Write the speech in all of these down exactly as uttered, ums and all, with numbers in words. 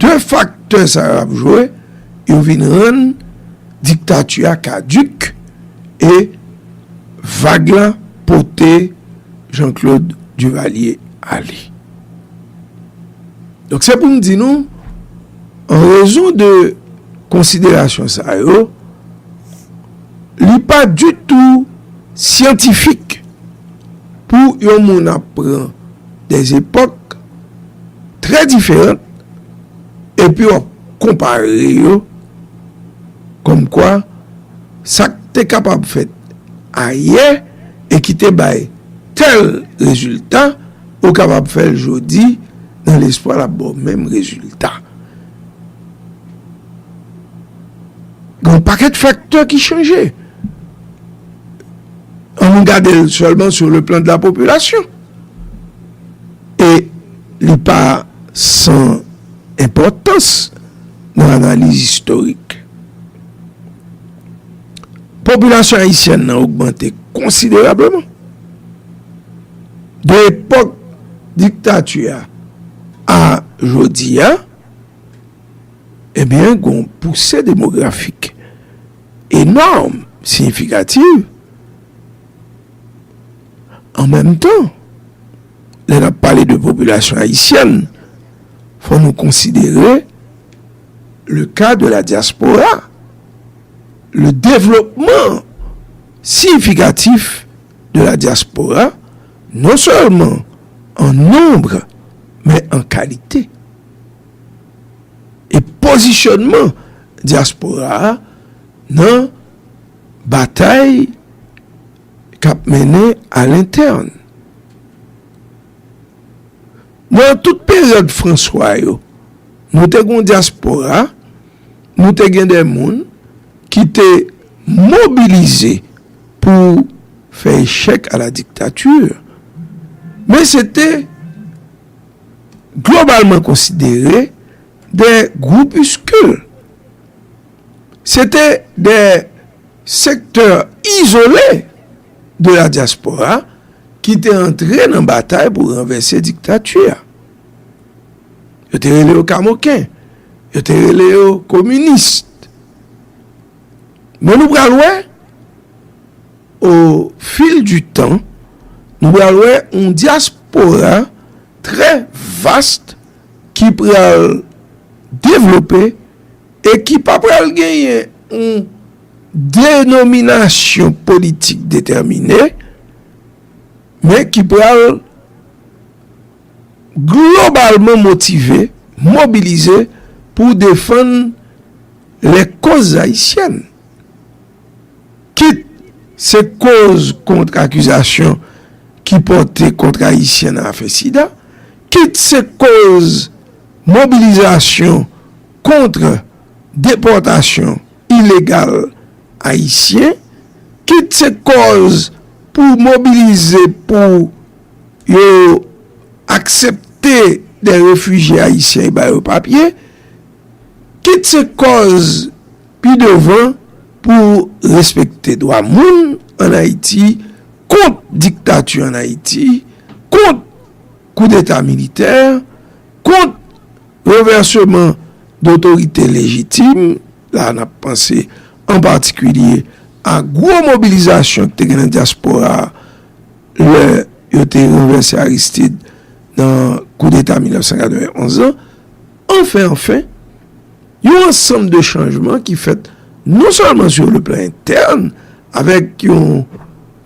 de faktè sa yo ap jwe, yo vin rann diktati a kadik e vag la pote Jean-Claude Duvalier ale. Donk, se pou m di nou, an rezon de konsiderasyon sa yo, li pa ditou syantifik pou yon moun ap pran de epòk trè diferan epi w ap konpare yo, kòmkwa sa k te kapab fèt ayè e ki te bay tèl rezilta, ou kapab fè l jodi nan lespwa l ap ba w menm rezilta. Gen yon pakèt faktè ki chanje. An nou gade l sèlman sou le plan de la popilasyon. E li pa san enpòtans nan analiz istorik. Popilasyon ayisyèn nan ogmante konsiderableman. De epòk diktati a a jodi a, ebyen, gen yon pouse demografik enòm, siyifikatif. An menm tan, lè n ap pale de popilasyon ayisyèn, fò nou konsidere le cas de la diaspora, le développement significatif de la diaspora, non sèlman an nonb, men an kalite. E pozisyonman dyaspora a nan batay k ap mennen alentèn. Nan tout peryòd Franswa yo, nou te gen yon dyaspora, nou te gen de moun ki te mobilize pou fè echèk a la diktatè. Men se te globalman konsidere de groupiskil. Se te de sektè izole de la diaspora ki te antre nan batay pou ranvèse diktati a. Yo te rele yo kamoken, yo te rele yo kominis. Men nou pral wè, au fil du temps, nou pral wè yon dyaspora trè vast ki pral devlope e ki pa pral genyen yon denominasyon politik detèmine, men ki pral globalman motive, mobilize pou defann les causes haïtiennes. Kit se koz kont akizasyon ki pòte kont Ayisyen nan afè sida, kit se koz mobilizasyon kont depòtasyon ilegal Ayisyen, kit se kòz pou mobilize pou yo aksepte de refijye ayisyen e ba yo papye, kit se kòz pi devan pou respekte dwa moun ann Ayiti, kont diktati ann Ayiti, kont koudeta militè, kont ranvèseman dotorite lejitim, la n ap panse an patikilye a gwo mobilizasyon ki te gen nan dyaspora a lè yo te ranvèse Aristide nan koudeta mil nèf san katrevenn onz lan. Anfen, anfen, yon ansanm de chanjman ki fèt non sèlman sur le plan entèn, avèk yon,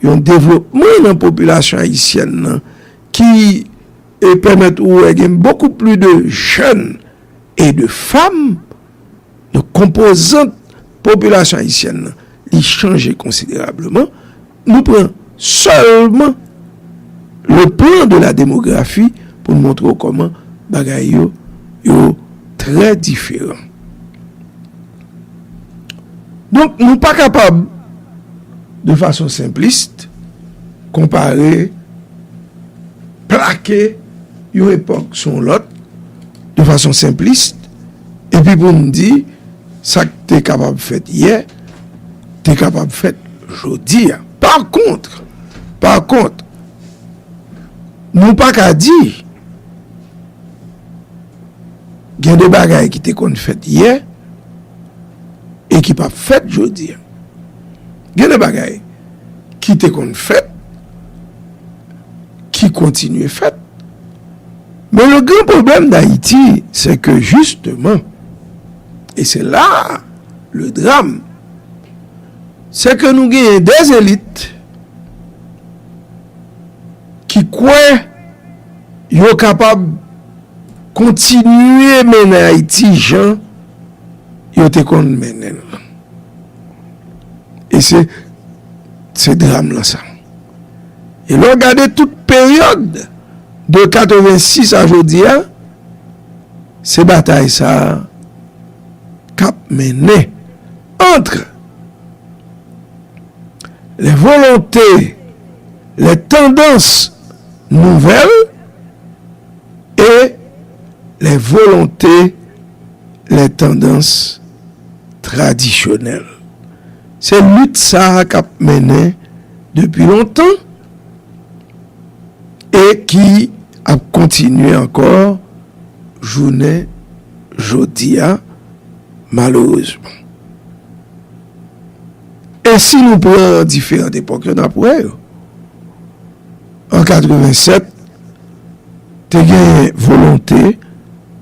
yon devlopman nan popilasyon ayisyèn nan ki e pèmèt ou wè gen beaucoup plus de jeunes et de femmes, de konpozant popilasyon ayisyèn nan, li chanje konsiderableman. Nou pran sèlman le plan de la démographie pou n montre w kòman bagay yo, yo trè diferan. Donk, nou pa kapab, de fason senplis, konpare, plake yon epòk sou yon lòt, de fason senplis, epi pou n di, sa k te kapab fèt yè, te kapab fèt jodi a. Pa kont, pa kont, nou pa ka di, Gen de bagay ki te konn fèt yè e ki p ap fèt jodi a. Gen de bagay ki te konn fèt, ki kontinye fèt. Men le gran pwoblèm d Ayiti, se ke jisteman, e se la le drame, se ke nou genyen de elit ki kwè yo kapab kontinye mennen Ayiti jan yo te konn mennen l. E se, se dram lan sa. E lè w gade tout peryòd de katrevensis a jodi a, se batay sa a k ap mennen ant les volontés, les tendances nouvelles et les volontés, les tendances tradisyonèl. Se lit sa a k ap mennen depi lontan e ki ap kontinye ankò jounen jodi a, malerezman. E si nou pran diferan epòk yo, n ap wè yo. An katrevennsèt, te gen volonte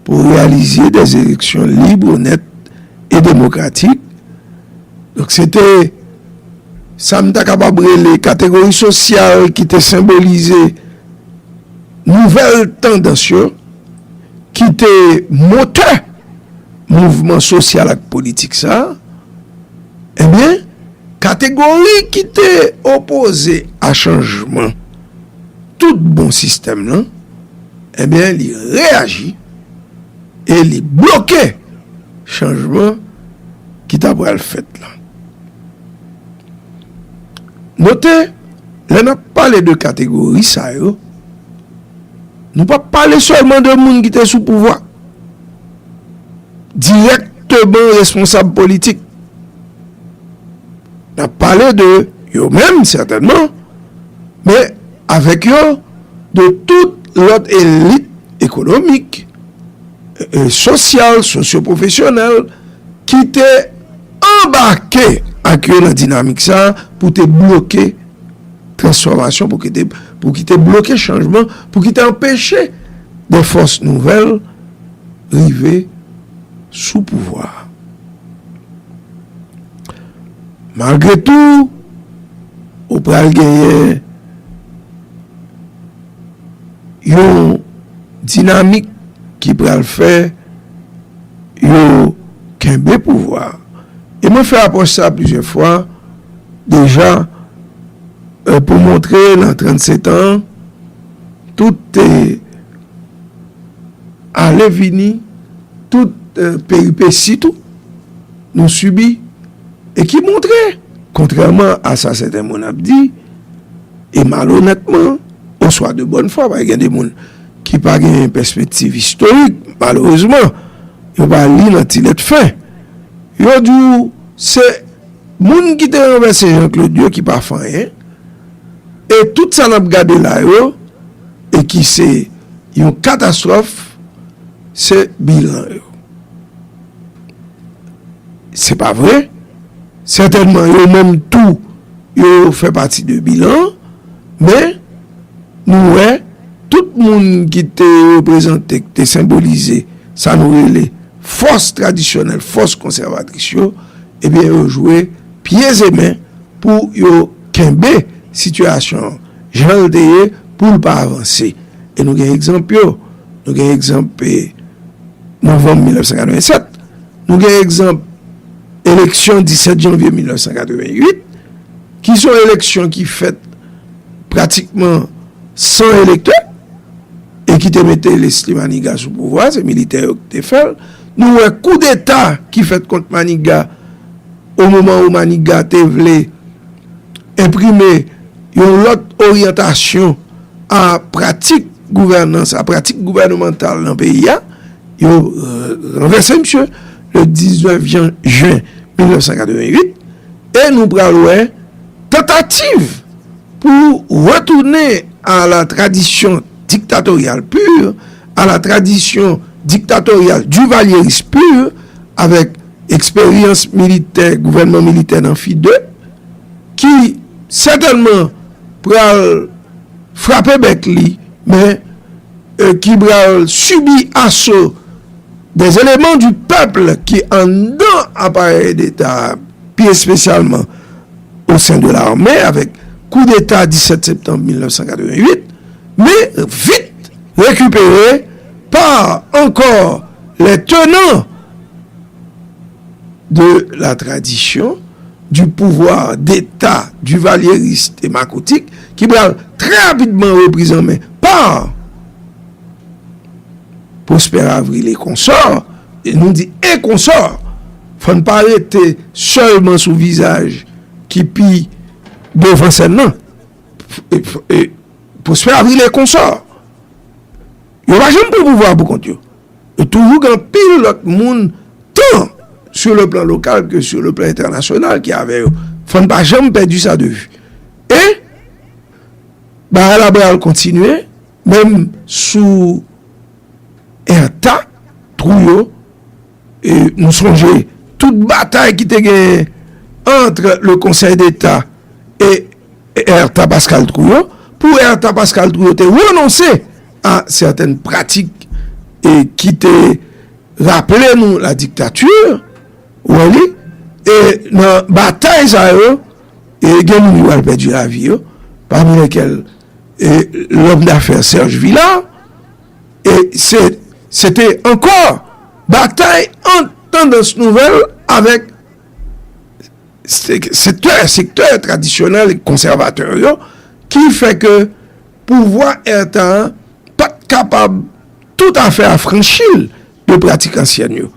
pou reyalize de eleksyon lib, onèt e demokratik. Donk, se te sa m ta kapab rele kategori sosyal ki te senbolize nouvèl tandans yo, ki te motè mouvman sosyal ak politik sa a. Ebyen, kategori ki te opoze a chanjman tout bon sistèm lan, ebyen, li reyaji e li bloke chanjman ki ta pral fèt la. Note, lè n ap pale de kategori sa yo, nou p ap pale sèlman de moun ki te sou pouvwa, dirèkteman responsab politik. N ap pale de yo menm, sètènman, men avèk yo, de tout lòt elit ekonomik, e, e, sosyal, sosyopwofesyonèl, ki te anbake ak yo nan dinamik sa a pou te bloke transfòmasyon, pou ki te, pou ki te bloke chanjman, pou ki te anpeche de fòs nouvèl rive sou pouvwa a. Malgre tou, ou pral genyen yon dinamik ki pral fè yo kenbe pouvwa a. E mwen fè apwòch sa plizyè fwa deja, e, pou montre nan trannsenk an, tout, e, ale vini, tout, e, peripesi tou nou sibi, e ki montre, kontrèman a sa sèten moun ap di, e malonètman, oswa de bòn fwa, pa gen de moun ki pa gen pèspektiv istorik, malerezman, yo pa li nan ti lèt fen. Yo di w se moun ki te ranvèse Jean Claude yo ki pa fè anyen, e tout sa n ap gade la yo, e ki se yon katastwòf, se bilan yo. Se pa vre. Sètènman, yo menm tou, yo fè pati de bilan, men nou wè, tout moun ki te reprezante, ki te senbolize sa nou rele fòs tradisyonèl, fòs konsèvatris yo, ebyen, yo jwe pye e men pou yo kenbe sitiyasyon an jan l te ye pou l pa avanse. E nou gen egzanp yo. Nou gen egzanp, e, novanm mil nèf san katrevennsèt. Nou gen egzanp eleksyon disèt janvye mil nèf san katrevenn uit, ki se yon eleksyon ki fèt pratikman san elektè e ki te mete Leslie Manigat sou pouvwa, se militè yo ki te fè l. Nou wè koudeta ki fèt kont Manigat o moman ou Manigat te vle enprime yon lòt oryantasyon a pratik gouvènans, a pratik gouvènemantal nan peyi a, yo, e, ranvèse misye le diznèf jen, jen mil nèf san katrevenn uit, e nou pral wè tantativ pou retounen à la tradition dictatoriale pure, à la tradition diktatoryal, divalyeris pur, avèk eksperyans militè, gouvènman militè nan FIDE, ki sètènman pral frape bèk li, men ki pral sibi aso des éléments du peuple ki anndan aparèy deta, pi espesyalman au sein de l'armée, avèk koudeta disèt septanm mil nèf san katreven uit, men vit rekipere par encore les tenants de la tradition du pouvoir d'État duvalieriste et makotik ki pral trè rapidman repriz an men pa Prosper Avril e konsò, e nou di e konsò, fò n pa rete sèlman sou vizaj ki pi devan sèn nan. Prosper Avril e konsò, yo pa janm pran pouvwa pou kont yo. Yo toujou gen anpil lòt moun, tan sur le plan local que sur le plan international, ki avè yo. Fò n pa janm pèdi sa de vi. E bagay la pral kontinye, menm sou Erta, Trouillot, e nou sonje tout batay ki te genyen entre le Conseil d'État et Erta Pascal Trouillot, pou Erta Pascal Trouillot te renonse a sètèn pratik e ki te raple nou la dictature, ou wè li, e nan batay sa yo, e gen moun ki pral pèdi lavi yo, pami leskel e lòm dafè Serge Villard, e se se te ankò batay ant tandans nouvèl avèk sektè sektè tradisyonèl e konsèvatè yo ki fè ke pouvwa Erta an pa t kapab toutafè afranchi l de pratik ansyèn yo.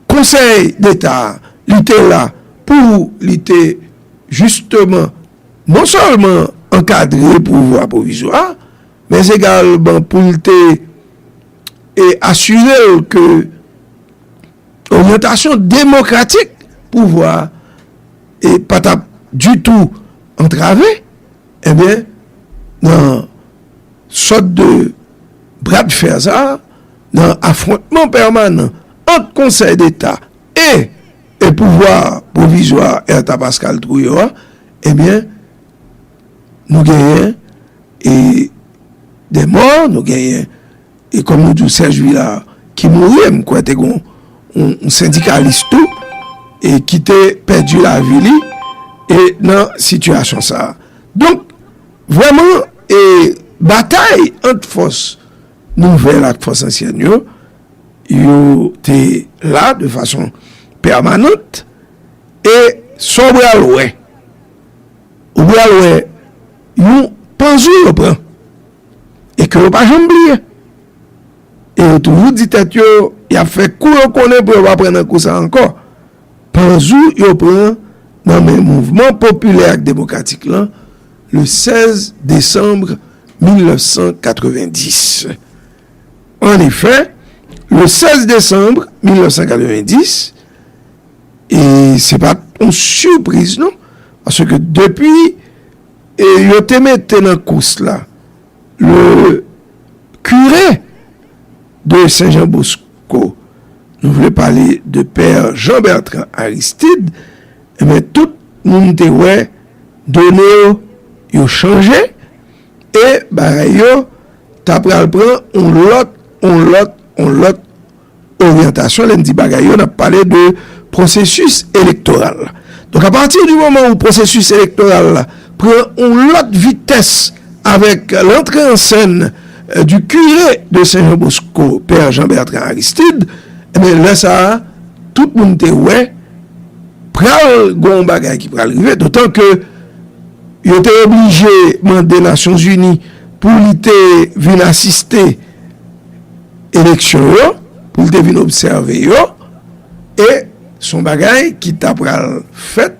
Konsèy Deta a, li te la pou li te jisteman non sèlman ankadre pouvwa pwovizwa, men egalman pou l te e asire l ke oryantasyon demokratik pouvwa a e pa t ap ditou antrave, ebyen, nan sòt de bradfè sa a, nan afwontman pèmanan ant Konsèy Deta e e pouvwa pwovizwa Erta Pascal Trouillot a, ebyen, nou genyen e de mò, nou genyen e kòm nou di w Serge Villard ki mouri, m kwè te gen yon sendikalis tou e ki te pèdi lavi li e nan sitiyasyon sa a. Donk, vrèman, e batay ant fòs nouvèl ak fòs ansyèn yo, yo te la de fason pèmanant e sa w pral wè, ou pral wè yon panzou yo pran e ke yo pa janm bliye. E yo toujou di tèt yo y ap fè kou yo konnen pou yo pa pran nan kou sa ankò. Panzou yo pran nan men mouvman popilè ak demokratik lan le sèz desanm mil nèf san katrevenndis. Annefè, le sèz desanm mil nèf san katrevenndis, e se pa t yon sipriz non, paske depi e yo te mete nan kous la le curé de Saint-Jean-Bosco, nou vle pale de pè Jean-Bertrand Aristide, ebyen, tout moun te wè done yo, yo chanje e bagay yo ta pral pran yon lòt, yon lòt, yon lòt oryantasyon. Lè n di bagay yo, n ap pale de pwosesis elektoral. Donk, apati di moman ou pwosesis elektoral la pran yon lòt vitès avèk lantre an sèn du curé de Saint-Jean-Bosco, pè Jean-Bertrand Aristide, ebyen, lè sa a, tout moun te wè pral gen yon bagay ki pral rive, dotan ke yo te oblije mande Nasyonzini pou li te vin asiste eleksyon yo, pou li te vin obsève yo, e se yon bagay ki ta pral fèt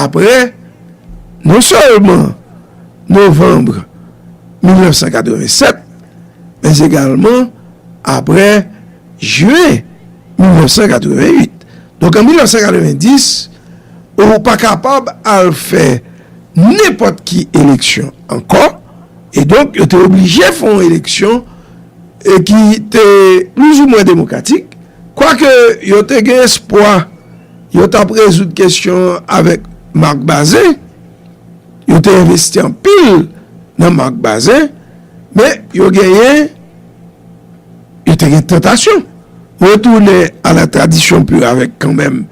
apre non sèlman novanm mil nèf san katrevennsèt, men egalman apre jen mil nèf san katrevenuit. Donk, an mil nèf san katrevendis, ou pa kapab al fè nenpòt ki eleksyon ankò, e donk, yo te oblije fè yon eleksyon e ki te plizoumwen demokratik, kwake yo te gen espwa yo t ap rezoud kesyon an avèk Marc Bazin, yo te envesti anpil nan Marc Bazin, men yo genyen, yo te gen tantasyon retounen a la tradition pure avèk kanmenm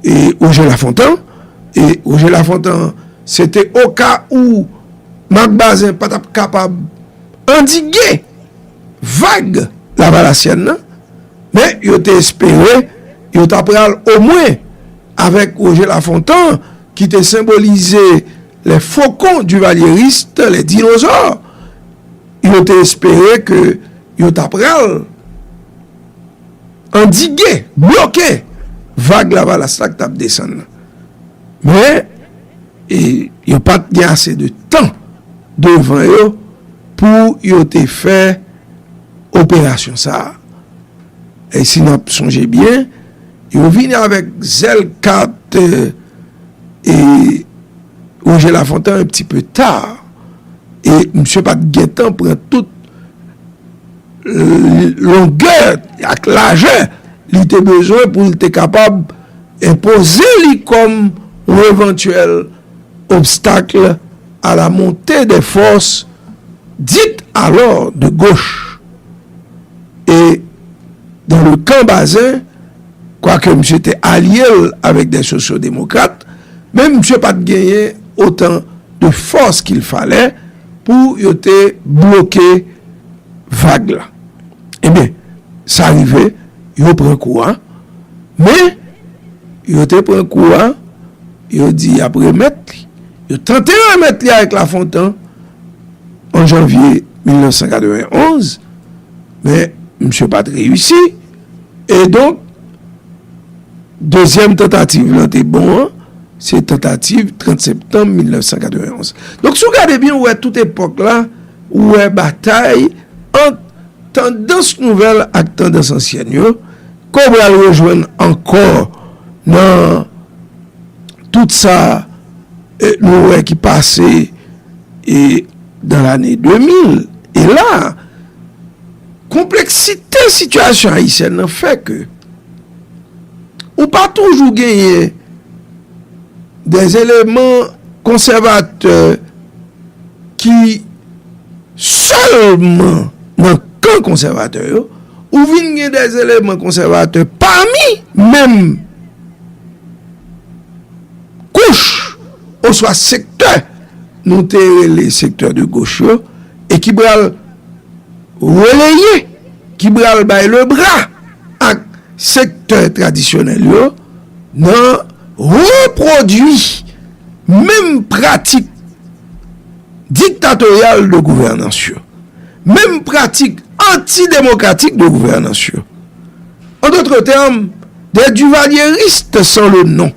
e Roger Lafontant. E Roger Lafontant, se te oka ou Marc Bazin pa t ap kapab andike vag lavalasyèn nan, men yo te espere yo ta pral omwen avèk Roger Lafontant ki te senbolize les faucons duvalieristes, les dinosaures, yo te espere ke yo ta pral andike, bloke vag lavalas la k t ap desann nan. Men, e, yo pa t gen ase de tan devan yo pou yo te fè operasyon sa a. E si n ap sonje byen, yo vini avèk zèl kat, e, Roger Lafontant un petit peu tard. E misye pa t gentan pran tout l-, longè ak lajè li te bezwen pou l te kapab enpoze li kòm yon evantyèl obstacle à la montée des forces dites alors de gauche. E dans le camp Bazin, kwake misye te alye l avèk de sosyodemokrat, men misye pa t genyen otan de fòs qu'il fallait pou yo te bloke vag la. Ebyen, sa rive, yo pran kou a, men yo te pran kou a, yo di y ap remèt li. Yo tante remèt li avèk Lafontan an janvye mil nèf san katrevenn onz, men misye pa t reyisi. E donk, dezyèm tantativ lan te bon an, se tantativ trant septanm mil nèf san katrevenn onz. Donk, si w gade byen, ou wè tout epòk la, ou wè batay ant tandans nouvèl ak tandans ansyèn yo, ke w pral rejwenn ankò nan tout sa, e, nou wè ki pase, e, dans l'année deux mille. E la, konpleksite sitiyasyon ayisyèn nan fè ke ou pa toujou genyen des éléments conservateurs ki sèlman nan kan konsèvatè yo, ou vin gen des éléments conservateurs pami menm kouch oswa sektè nou te rele sektè de goch yo, e ki pral releye, ki pral bay lebra ak sektè tradisyonèl yo nan repwodui menm pratik diktatoryal de gouvènans yo, menm pratik antidemokratik de gouvènans yo. En d'autres termes, des duvalieristes sans le nom,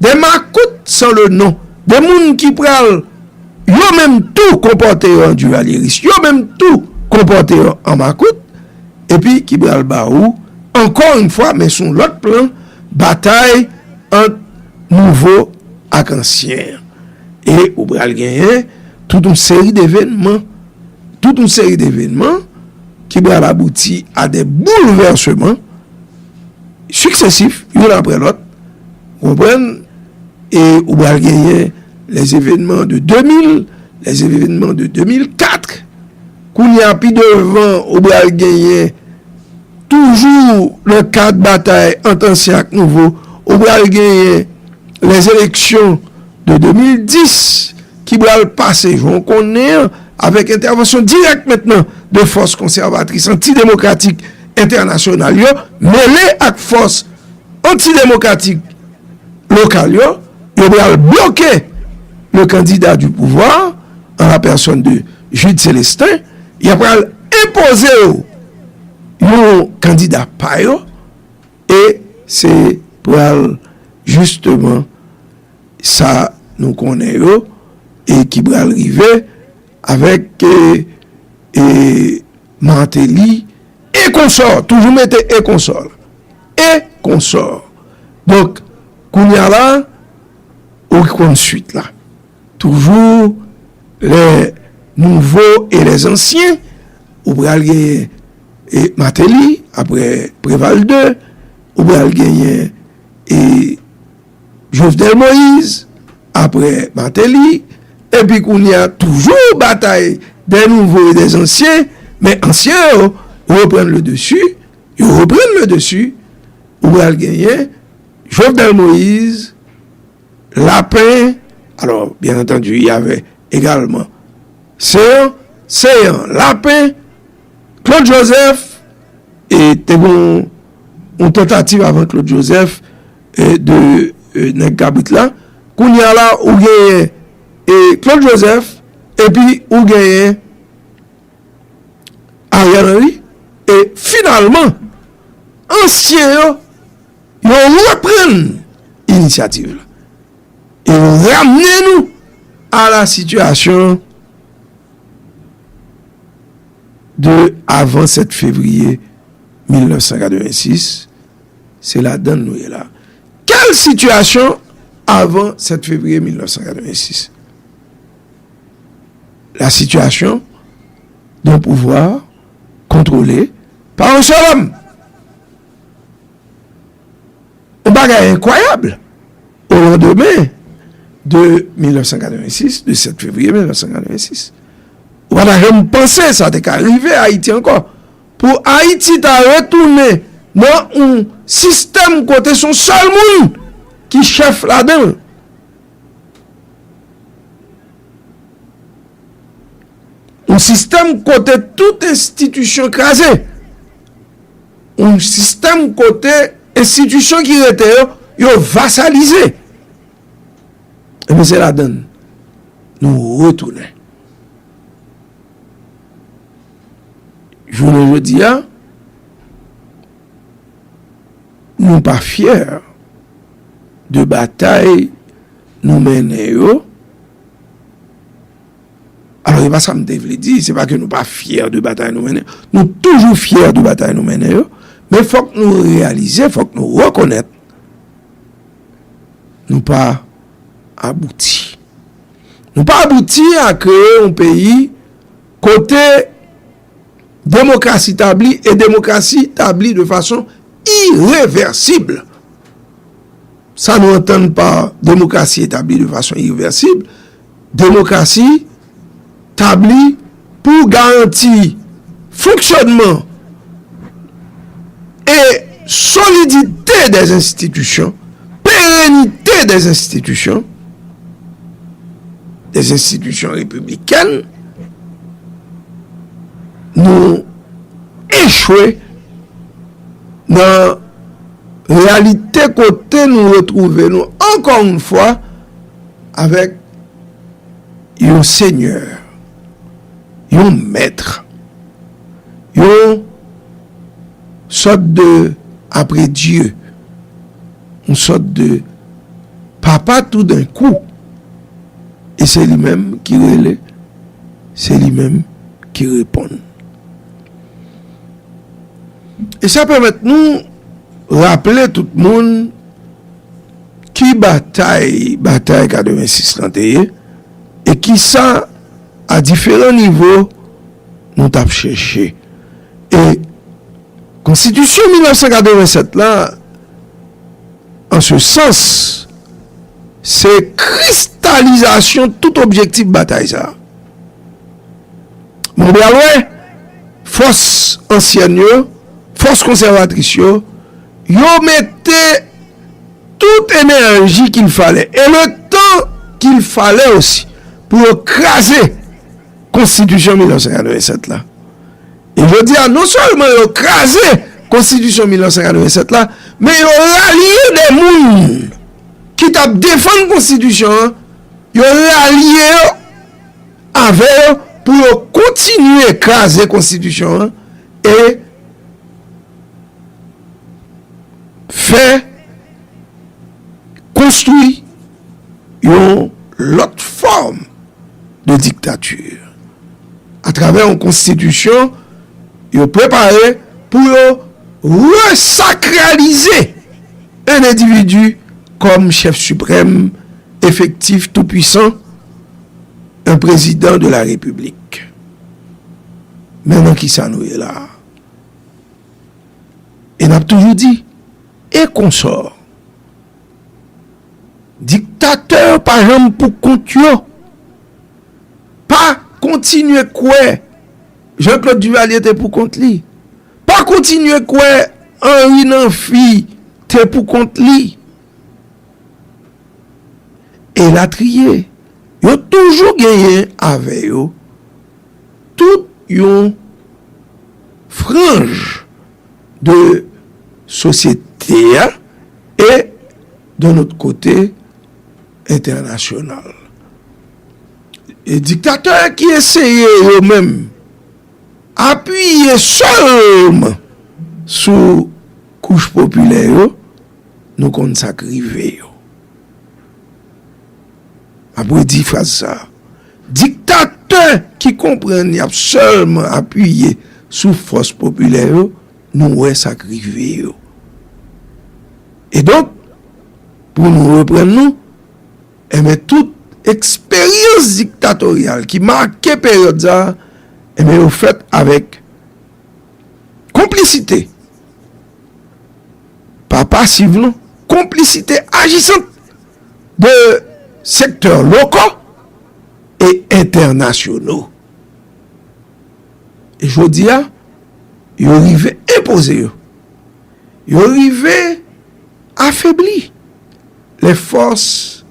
des makout sans le nom, de moun ki pral yo menm tou konpòte yo an duvalyeris, yo menm tou konpòte yo an makout, epi ki pral ba ou, ankò yon fwa, men sou yon lòt plan, batay ant nouvo ak ansyen. E ou pral genyen tout yon seri devenman, tout yon seri devenman ki pral abouti a de boulvèseman siksesif, youn apre lòt, ou konprann, e ou pral genyen les événements de deux mille, les événements de deux mille quatre, kounye a pi devan ou pral genyen toujou nan kad batay ant ansyen ak nouvo, ou pral genyen les élections de deux mille dix ki pral pase jan w konnen an, avèk entèvansyon dirèk mentnan de fòs konsèvatris antidemokratik entènasyonal yo, mele ak fòs antidemokratik lokal yo, yo pral bloke le candidat du pouvoir, en la personne de Jude Célestin, y a pral enpoze yo yon kandida pa yo, e se pral jisteman sa nou konnen yo, e ki pral rive avèk, e, e, Martelly e konsò, toujou mete e konsò la, e konsò. Donk, kounye a la, ou konn swit la. Toujours les nouveaux et les anciens, ou pral gen, e Martelly, apre Préval de, ou pral genyen e Jovenel Moïse, apre Martelly, epi kounye a toujou batay des nouveaux et des anciens, men ansyen yo reprann le dessus, yo reprann le dessus, ou pral genyen Jovenel Moïse, Lapin, alors bien entendu, il y avait également Céant, Céant, Lapin, Claude Joseph, e te gen yon tantativ avan Claude Joseph, e de e nèg kabrit la. Kounye a la, ou genyen e Claude Joseph, epi ou genyen Ariel Henry, e finalman, ansyen yo, yo reprann inisyativ la. E yo ramne nou a la sitiyasyon de avan sèt fevriye mil nèf san katrevensis, se ladann nou ye la. Kèl sitiyasyon avan sèt fevriye mil nèf san katrevensis? La situation d'un pouvoir contrôlé par un seul homme. Un bagay incroyable. Au lendemain de mil nèf san katrevensis, de sèt fevriye mil nèf san katrevensis. Ou pa ta janm panse sa te ka rive Ayiti ankò. Pou Ayiti ta retounen nan yon sistèm kote se yon sèl moun ki chèf ladan l. Yon sistèm kote tout enstitisyon kraze. Yon sistèm kote enstitisyon ki rete yo, yo vasalize. Ebyen, se ladann nou retounen. Jounen jodi a, nou pa fyè de batay nou mennen yo. Alò, se pa sa m te vle di, se pa ke nou pa fyè de batay nou mennen. Nou toujou fyè de batay nou mennen yo, men fòk nou reyalize, fòk nou rekonèt, nou pa abouti. Nou pa abouti a kreye yon peyi kote demokrasi tabli, e demokrasi tabli de fason irevèsib. Sa nou antann pa demokrasi etabli de fason irevèsib, demokrasi tabli pou garanti fonksyònman e solidite des institutions, pérennité des institutions, des institutions républicaines, nou echwe nan reyalite kote nou retwouve nou ankò yon fwa avèk yon senyè, yon mèt, yon sòt de après Dieu, yon sòt de papa toudenkou, e se li menm ki rele, se li menm ki reponn. E sa pèmèt nou raple tout moun ki batay, batay katrevensis lan te ye, e kisa, a diferan nivo, nou t ap chèche. E Konstitisyon mil nèf san katrevennsèt la, an se sans, se kristalizasyon tout objektif batay sa a. Men w pral wè, fòs ansyèn yo, fòs konsèvatris yo, yo mete tout énergie qu'il fallait et le temps qu'il fallait aussi pou yo kraze Konstitisyon mil nèf san katrevennsèt la. E jodi a, non sèlman yo kraze Konstitisyon mil nèf san katrevennsèt la, men yo ralye de moun ki t ap defann Konstitisyon an, yo ralye yo avè yo pou yo kontinye kraze Konstitisyon an e fè konstwi yon lòt fòm de diktati atravè yon konstitisyon yo prepare pou yo resakralize un individu kòm chèf siprèm, efektif, toupwisan, un président de la République. Men nan kisa nou ye la a? E n ap toujou di, e konsò, diktatè yo pa janm pou kont yo. Pa kontinye kwè Jean-Claude Duvalier te pou kont li. Pa kontinye kwè Henri Namphy te pou kont li. Elatriye. Yo toujou genyen avè yo tout yon franj de sosyete a e, d'un autre côté, entènasyonal. E diktatè ki eseye yo menm apiye sèlman sou kouch popilè yo, nou konn sa k rive yo. M ap redi fraz sa a. Diktatè ki konprann y ap sèlman apiye sou fòs popilè yo, nou wè sa k rive yo. E donk, pou nou reprann nou, enben, tout eksperyans diktatoryal ki make peryòd sa a, enben, yo fèt avèk konplisite, pa pasiv non, konplisite ajisant de sektè loko e entènasyonal. E jodi a, yo rive enpoze yo. Yo rive afebli les forces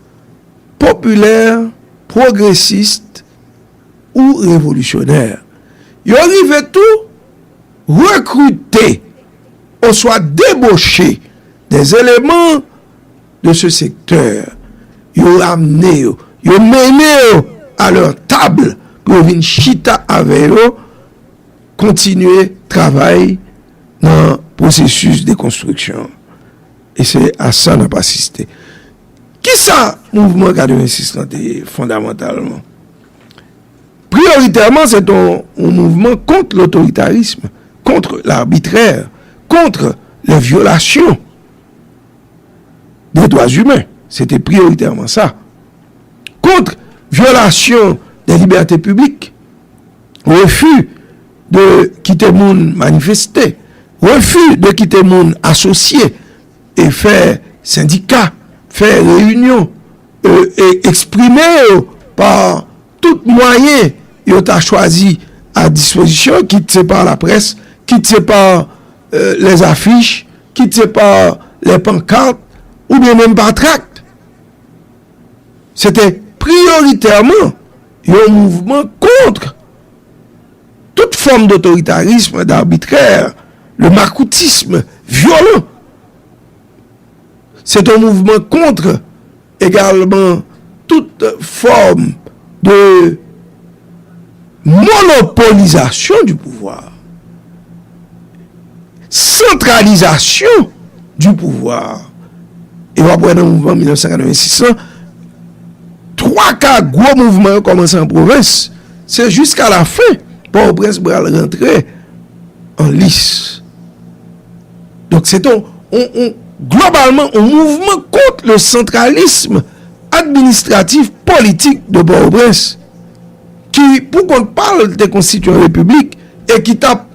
populaires, progressistes ou révolutionnaires. Yo rive tou rekrite oswa deboche des éléments de ce secteur. Yo ramne yo, yo mennen yo à leur table pou yo vin chita avè yo, kontinye travay nan pwosesis de konstriksyon. E se a sa n ap asiste. Kisa mouvman katrevensis lan te ye fondamantalman? Priyoritèman, se te yon, yon mouvman kont lotoritarism, kont labitrè, kont les violations des droits humains. Se te priyoritèman sa. Kont vyolasyon de libète piblik, refi de kite moun manifeste, refi de kite moun asosye e fè sendika, fè reyinyon, e, e eksprime yo pa tout mwayen yo ta chwazi a dispozisyon, kit se pa laprès, kit se pa, e, lèzafich, kit se pa lèpankart, oubyen menm pa trakt. Se te priyoritèman yon mouvman kont tout fòm dotoritarism, dabitrè, le makoutism vyolan. Se te yon mouvman kont egalman tout fòm de monopolizasyon du pouvoir, santralizasyon du pouvoir. E w ap wè nan mouvman mil nèf san katrevensis lan, twa ka gwo mouvman yo kòmanse an pwovens. Se jiska lafen Pòtoprens pral rantre an lis. Donk, se te yon, yon, yon, globalman, yon mouvman kont le santralism administratif politik de Pòtoprens, ki, pou kont pa l, te konstitye yon repiblik e ki t ap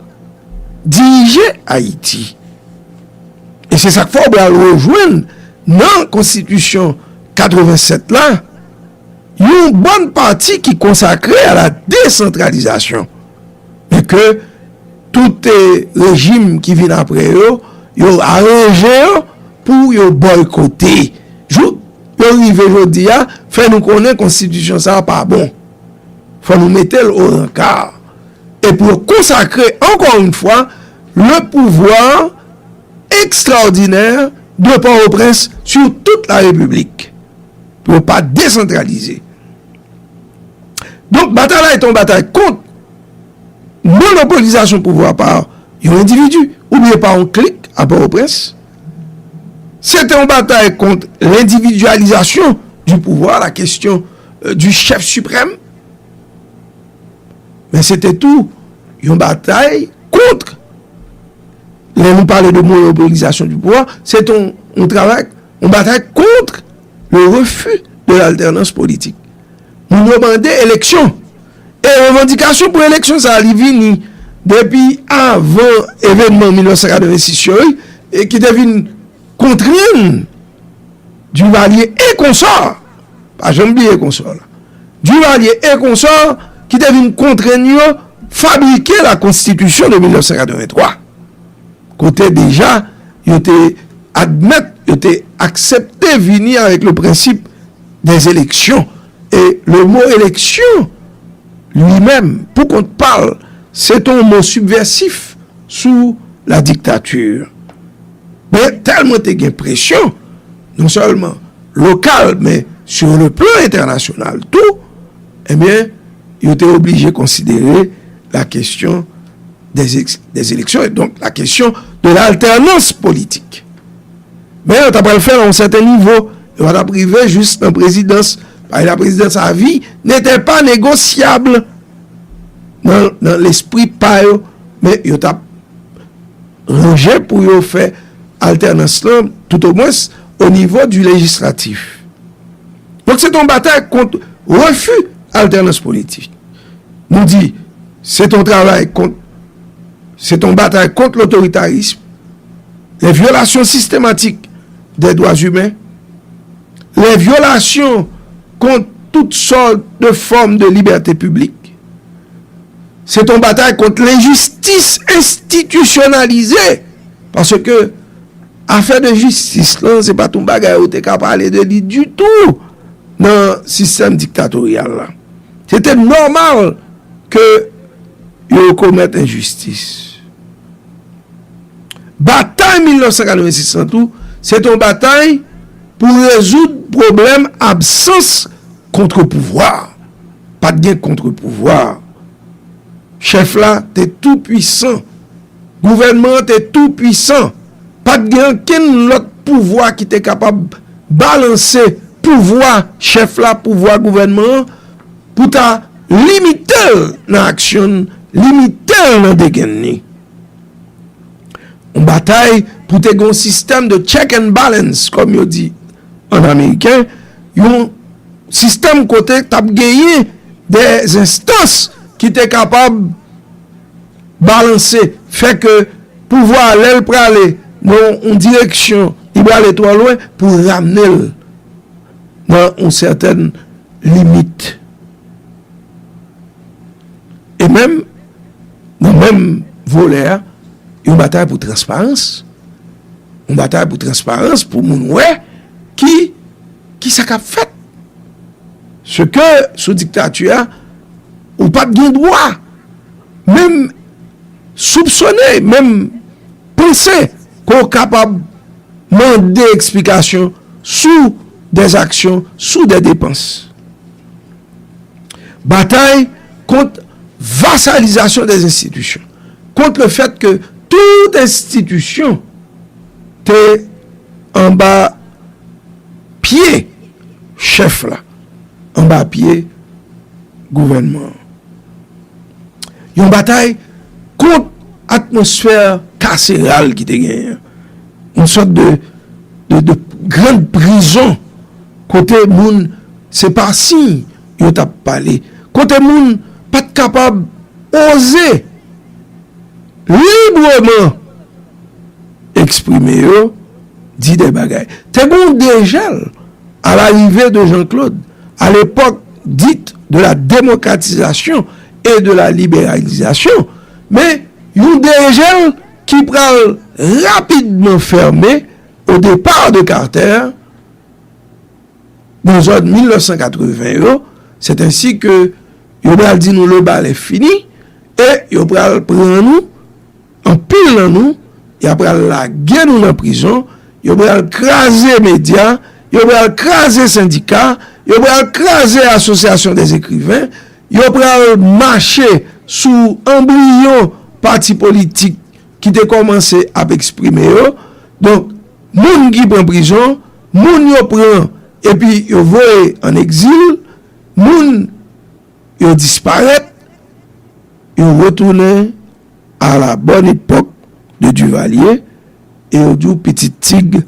dirije Ayiti. E se sa k fè w pral rejwenn nan konstitisyon katrevennsèt la, yon bòn pati ki konsakre a la desantralizasyon. Men ke tout, e, rejim ki vin apre yo, yo aranje yo pou yo bòykote. Jouk yo rive jodi a, fè nou konnen konstitisyon sa a pa bon. Fò nou mete l o ranka. E pou yo konsakre, encore une fois, le pouvoir extraordinaire de Port-au-Prince sur toute la République. Pou yo pa desantralize. Donk, batay la se te yon batay kont monopolizasyon pouvwa pa yon endividi oubyen pa yon klik a Pòtoprens. Se te yon batay kont lendividyalizasyon du pouvoir, la question, euh, du chef suprême. Men se te tou yon batay kont, lè nou pale de monopolizasyon du pouvoir, se te yon, yon travay, yon batay kont le refus de l'alternance politique. Moun yo mande eleksyon. E revandikasyon pou eleksyon sa a, li vini depi avan evènman mil nèf san katrevensis yo, wi. e ki te vin kontrenn Duvalier e konsò, pa janm bliye konsò la, Duvalier e konsò ki te vin kontrenn yo fabrike la Constitution de mil nèf san katrevenntwa, kote deja yo te admèt, yo te aksepte vini avèk le principe des élections. E le mo eleksyon, li menm, pou kont pa l, se t on mo sibvèsif sou la diktatè. Men tèlman te gen presyon, non sèlman lokal, men sur le plan entènasyonal tou, ebyen, yo te oblije konsidere la kesyon des, ex- des élections, et donc la question de l'alternance politique. Men yo ta pral fè l a yon sèten nivo, yo pa t ap rive jis nan prezidans, paske la présidence à vie n'était pas négociable nan, nan lespri pa yo, men yo t ap ranje pou yo fè altènans lan, tout o mwens o nivo di lejislatif. Donk, se t on batay kont refi altènans politik. Nou di, se t on travay kont, se t on batay kont lotoritarism, les violations systématiques des droits humains, les violations contre toutes sortes de formes de liberté publique. Se t on batay kont lenjistis enstitisyonalize, paske afè de jistis lan, se pa t on bagay ou te ka pale de li ditou nan sistèm diktatoryal la. Se te nòmal ke yo komèt enjistis. Batay mil nèf san katrevensis lan tou, se t on batay pou rezoud pwoblèm absans kontrpouvwa. Pa t gen kontrpouvwa. Chèf la te tou pwisan. Gouvènman an te tou pwisan. Pa t gen okenn lòt pouvwa ki te kapab balanse pouvwa chèf la, pouvwa gouvènman an, pou ta limite l nan aksyon l, limite l nan degèn li. Yon batay pou te gen yon sistèm de check and balance, kòm yo di an ameriken, yon sistèm kote t ap genyen de enstans ki te kapab balanse, fè ke pouvwa a, lè l prale nan yon direksyon, li prale twò lwen, pou ramne l nan yon sètèn limit. E menm, nan menm volè a, yon batay pou transparans. Yon batay pou transparans, pou moun wè ki, ki sa k ap fèt. Se ke sou diktati a, ou pa t gen dwa menm soupsone, menm panse ke w kapab mande eksplikasyon sou des actions, sou des dépenses. Batay kont vasalizasyon des institutions, kont le fèt ke tout enstitisyon te anba pye chèf la, anba pye gouvènman an. Yon batay kont atmosfè kaseral ki te genyen. Yon sòt de, de, de grann prizon kote moun se pa siy yo t ap pale. Kote moun pa t kapab oze libreman eksprime yo, di de bagay. Te gen yon dejèl à l'arrivée de Jean-Claude, à l'époque dite de la démocratisation et de la libéralisation, men yon dejèl ki pral rapidman fèmen au départ de Carter, nan zòn mil nèf san katreven yo, c'est ainsi que yo pral di nou le bal est fini, e yo pral pran nou, anpil nan nou, y a pral lage nou nan prizon, yo pral kraze medya, yo pral kraze sendika, yo pral kraze asosyasyon des écrivains, yo pral mache sou anbriyon pati politik ki te kòmanse ap eksprime yo. Donk, moun ki pran prizon, moun yo pran epi yo voye an egzil, moun yo disparèt, yo retounen à la bonne époque de Duvalier, e yo di w pitit tig,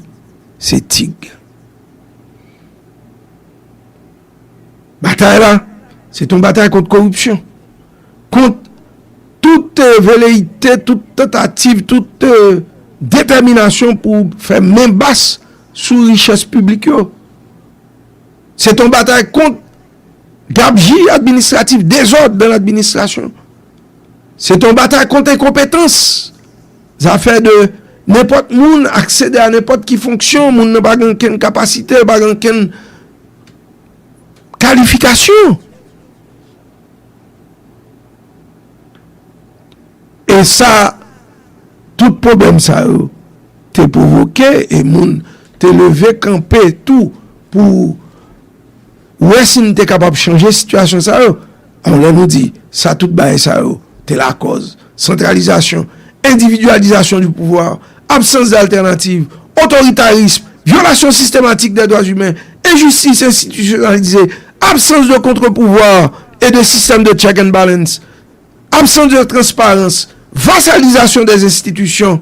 se tig. Batay la, se t on batay kont koripsyon, kont tout, euh, veleyite, tout tantativ, tout, euh, detèminasyon pou fè men bas sou richès piblik yo. Se t on batay kont gabji administratif, dezòd dan ladministrasyon. Se t on batay kont enkonpetans. Zafè de nenpòt moun aksede a nenpòt ki fonksyon, moun nan pa gen okenn kapasite, pa gen okenn kalifikasyon. E sa, tout pwoblèm sa yo te pwovoke e moun te leve kanpe tou pou wè si n te kapab chanje sitiyasyon sa yo. Alò, lè nou di sa, tout bagay sa yo te lakòz santralizasyon, endividyalizasyon di pouvwa, absans d'altènativ, otoritarism, vyolasyon sistematik dè dwa imen, enjistis enstitisyonalize, absans de contre-pouvoir et de système de check and balance, absans de transparans, vasalizasyon dè enstitisyon,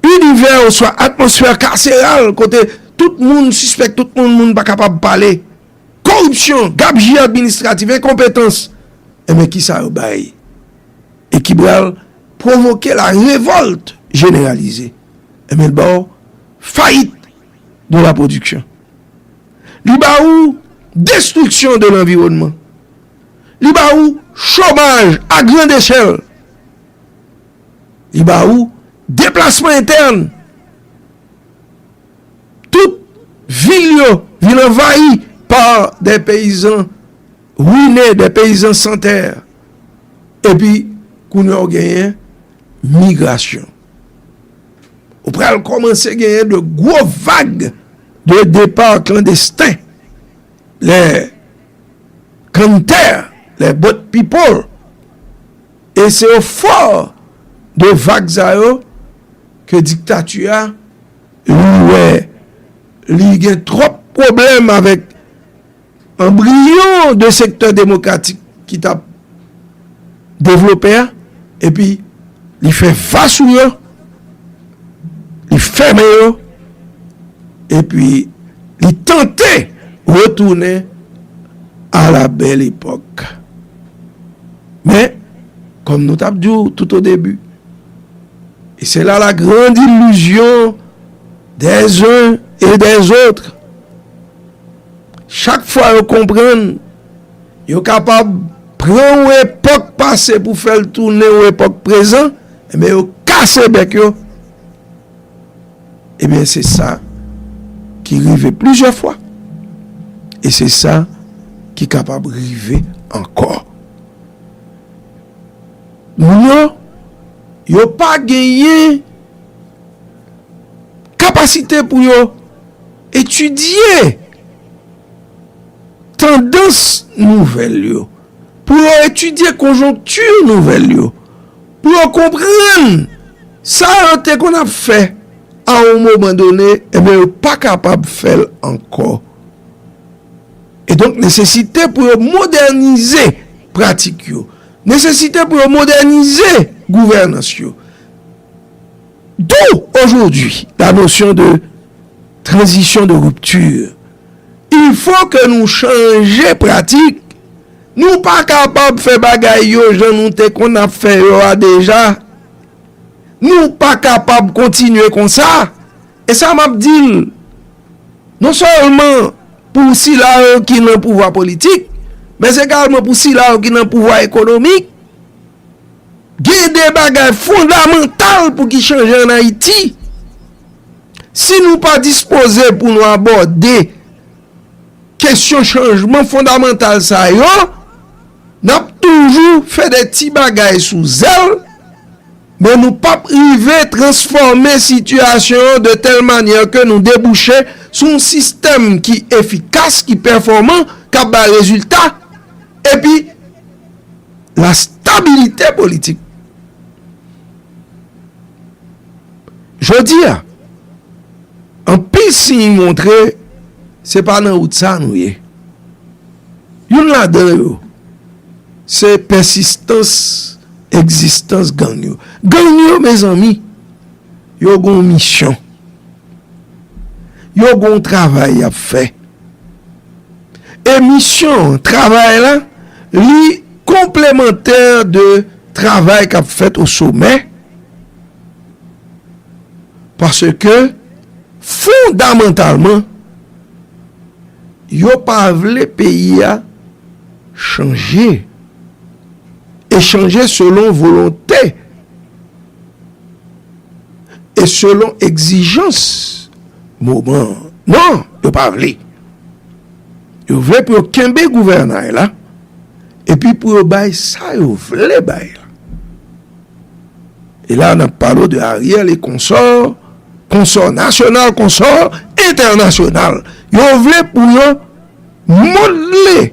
inivè oswa atmosfè kaseral kote tout moun sispèk tout moun, moun pa kapab pale, koripsyon, gabji administratif, enkonpetans. Enben, kisa yo bay? E ki pral pwovoke la revòlt jeneralize. Enben, l ba w fayit de la pwodiksyon. Li ba ou destriksyon de lanviwònman. Li ba ou chomaj a grand echèl. Li ba ou deplasman entèn. Tout vil yo vin anvayi pa dè peyizan rine, dè peyizan san tè. Epi, kounye a w genyen migrasyon. Ou pral kòmanse genyen de gwo vag de depa klandesten. Lè kantè, lè boat people. E se ofò de vag sa yo ke diktati a, li wè, li gen twòp pwoblèm avèk anbriyon de sektè demokratik ki t ap devlope a, epi li fè va sou yo, li fèmen yo, epi li tante retounen à la belle époque. Men, kòm nou t ap di w tout o debi, et c'est là la grande illusion des uns et des autres. Chak fwa yo konprann yo kapab pran yon epòk pase pou fè l tounen yon epòk prezan, enben, yo kase bèk yo. Ebyen, se sa ki rive plizyè fwa. E se sa ki kapab rive ankò. Moun yo, yo pa genyen kapasite pou yo etidye tandans nouvèl yo, pou yo etidye konjonkti nouvèl yo, pou yo konprann sa yo te konn ap fè a yon moman done, ebyen, yo pa kapab fè l ankò. E donk, nesesite pou yo modènize pratik yo, nesesite pou yo modènize gouvènans yo. D'où aujourd'hui la notion de transition de rupture. Il faut que nou chanje pratik. Nou pa kapab fè bagay yo jan nou te konn ap fè yo a deja. Nou pa kapab kontinye konsa. E sa m ap di l, non sèlman pou sila yo ki nan pouvwa politik, men egalman pou sila yo ki nan pouvwa ekonomik. Gen de bagay fondamantal pou ki chanje ann Ayiti. Si nou pa dispoze pou nou abòde kesyon chanjman fondamantal sa yo, n ap toujou fè de ti bagay sou zèl, men nou p ap rive transfòme sitiyasyon an de tèl manyè ke nou debouche sou yon sistèm ki efikas, ki pèfòman, k ap bay rezilta, epi la stabilité politique. Jodi a, anpil siy montre se pa nan wout sa nou ye. Youn ladan yo, se pèsistans egzistans gang yo. Gang yo, mezanmi, yo gen yon misyon. Yo gen yon travay y ap fè. E misyon, travay la, li konplemantè de travay k ap fèt o somè. Paske fondamantalman, yo pa vle peyi a chanje, e chanje selon volonte e selon egzijans moman an. Non, yo pa vle. Yo vle pou yo kenbe gouvènay la, epi pou yo bay sa yo vle bay la. E la, n ap pale de Ariel e konsò, konsò nasyonal, konsò entènasyonal. Yo vle pou yo modle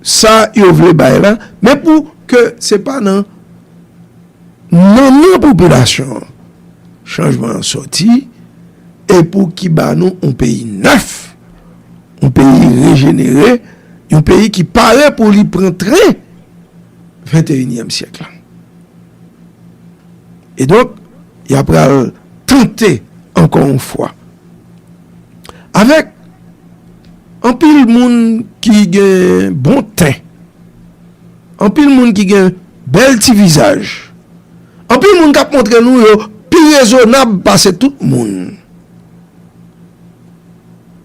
sa yo vle bay la, men pou ke se pa nan nannan popilasyon an chanjman an sòti, e pou ki ba nou yon peyi nèf, yon peyi rejenere, yon peyi ki pare pou li pran tren venteyinyèm syèk la. E donk, y a pral tante, ankò yon fwa, avèk anpil moun ki gen bon ten, anpil moun ki gen bèl ti vizaj, anpil moun k ap montre nou yo pi rezonab pase tout moun.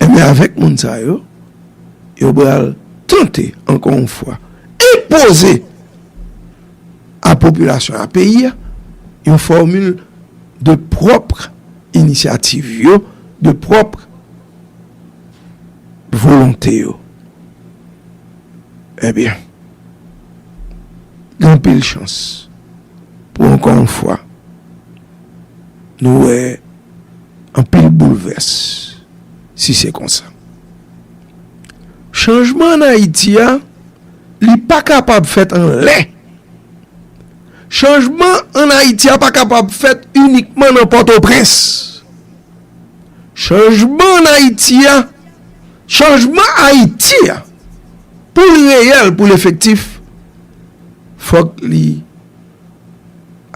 Enben, avèk moun sa yo, yo pral tante, ankò yon fwa, enpoze a popilasyon a peyi a yon fòmil de pwòp inisyativ yo, de pwòp volonte yo. Ebyen, gen anpil chans pou, ankò yon fwa, nou wè anpil boulvès si se konsa. Chanjman ann Ayiti a, li pa kapab fèt anlè. Chanjman ann Ayiti a pa kapab fèt inikman nan Pòtoprens. Chanjman ann Ayiti a, chanjman Ayiti a, pou l reyèl, pou l efektif, fòk li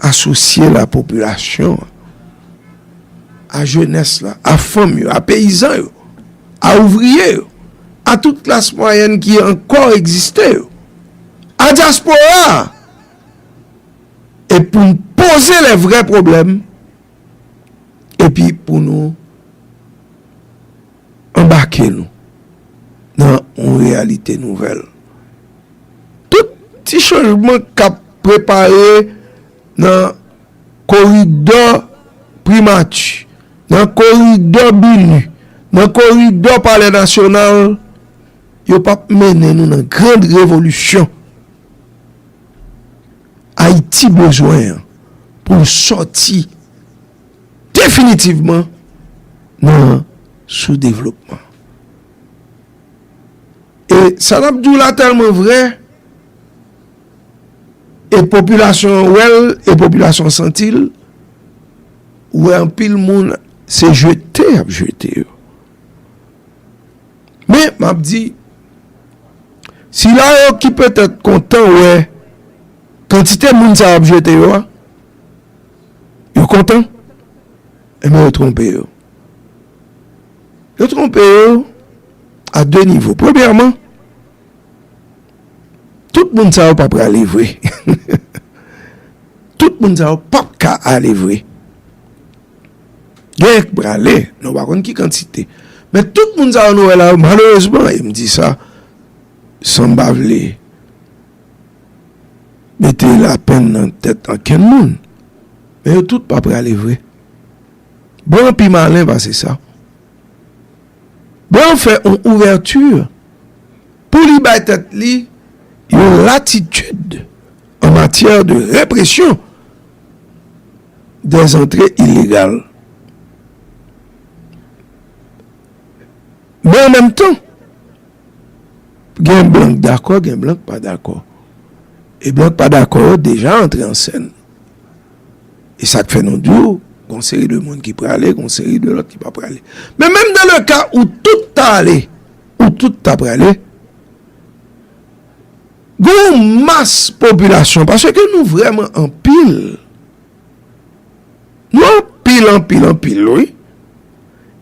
asosye lapopilasyon an, a jenès la, a fanm yo, a peyizan yo, a ouvriye yo, a tout klas mwayèn ki ankò egziste yo, a dyaspora a, e pou n poze lè vrè pwoblèm, epi pou nou anbake nou nan yon reyalite nouvèl. Tout ti chanjman k ap prepare nan koridò Primati, nan koridò BINUH, nan koridò Palè Nasyonal, yo p ap mennen nou nan grand revolisyon Ayiti bezwen an pou l sòti definitivman nan soudevlopman. E sa n ap di w la tèlman vrè, e popilasyon an wè l, e popilasyon an santi l, ou wè anpil moun se jete y ap jete yo. Men, m ap di, sila yo ki petèt kontan wè kantite moun sa yo ap jete yo a, yo kontan, enben yo twonpe yo. Yo twonpe yo a de nivo. Premyèman, tout moun sa yo p ap prale vre. Tout moun sa yo p ap ka ale vre. Gen k prale, nou pa konn ki kantite. Men tout moun sa yo nou wè la yo, malerezman, e m di sa san m pa vle mete lapenn nan tèt ankenn moun, men yo tout pa prale vre. Blan pi malen pase sa. Blan fè yon ouvèti pou li bay tèt li yon latitid an matyè de represyon des antre ilegal. Men an menm tan, gen blan k dakò, gen blan k pa dakò. E blan k pa dakò yo deja antre an sèn. E sa k fè nou di w, gon seri de moun ki prale, gon seri de lòt ki pa prale. Men menm dans le cas où tout ta ale, où tout ta prale, gon mas popilasyon, paske nou vrèman anpil. Nou anpil, anpil, anpil, wi.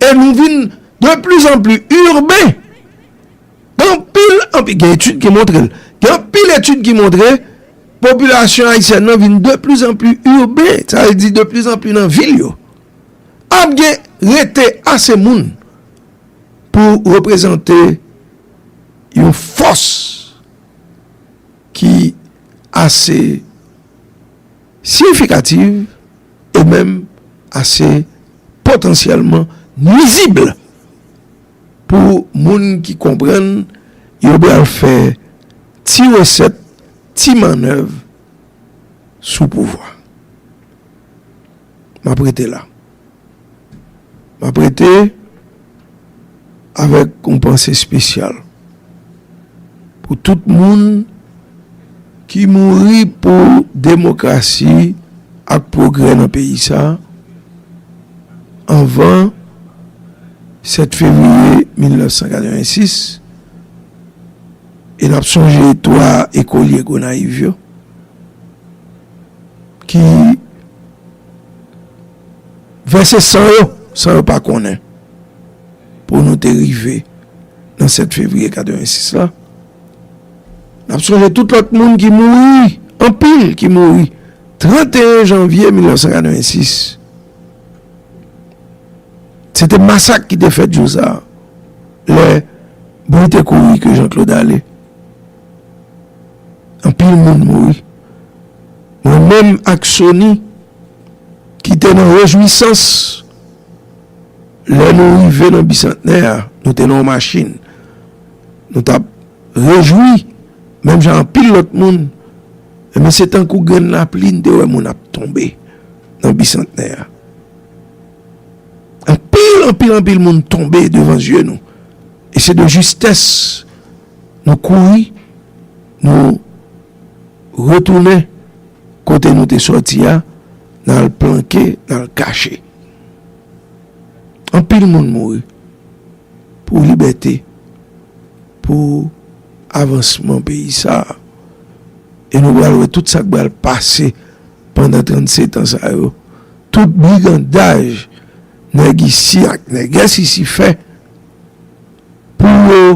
E nou vin de plus en plus urbain. Gen anpil, anpil, gen etid ki montre l. Gen anpil etid ki montre popilasyon ayisyèn nan vin de plus en plus urbain, sa vle di de plus en plus nan vil yo, ap gen rete ase moun pou reprezante yon fòs ki ase siyifikativ e menm ase potansyèlman nwizib pou moun ki konprann yo pral fè ti resèt, ti mannèv sou pouvwa. M ap rete la. M ap rete avèk yon panse espesyal pou tout moun ki mouri pou demokrasi ak pwogrè nan peyi sa a anvan sèt fevriye mil nèf san katrevensis, e n ap sonje twa ekolye Gonayiv yo ki vèse san yo san yo pa konnen pou nou te rive nan sèt fevriye katrevensis la. N ap sonje tout lòt moun ki mouri, anpil ki mouri, tranteyen janvye mil nèf san katrevensis. Se te masak ki te fèt jou sa a, lè bri te kouri ke Jean Claude ale. Anpil moun mouri. Mwen menm ak Sony, ki te nan rejwisans lè nou rive nan Bisantnè a, nou te nan yon machin. Nou t ap rejwi, menm jan anpil lòt moun. Ebyen, se tankou grenn lapli n te wè moun ap tonbe nan Bisantnè a. Anpil, anpil, anpil moun tonbe devan zye nou. E se de jistès nou kouri, nou retounen kote nou te sòti a, n al planke, n al kache. Anpil moun mouri pou libète, pou avansman peyi sa a. E nou pral wè tout sa k pral pase pandan trannsetan sa yo. Tout brigandaj nèg isi ak nègès isi fè pou yo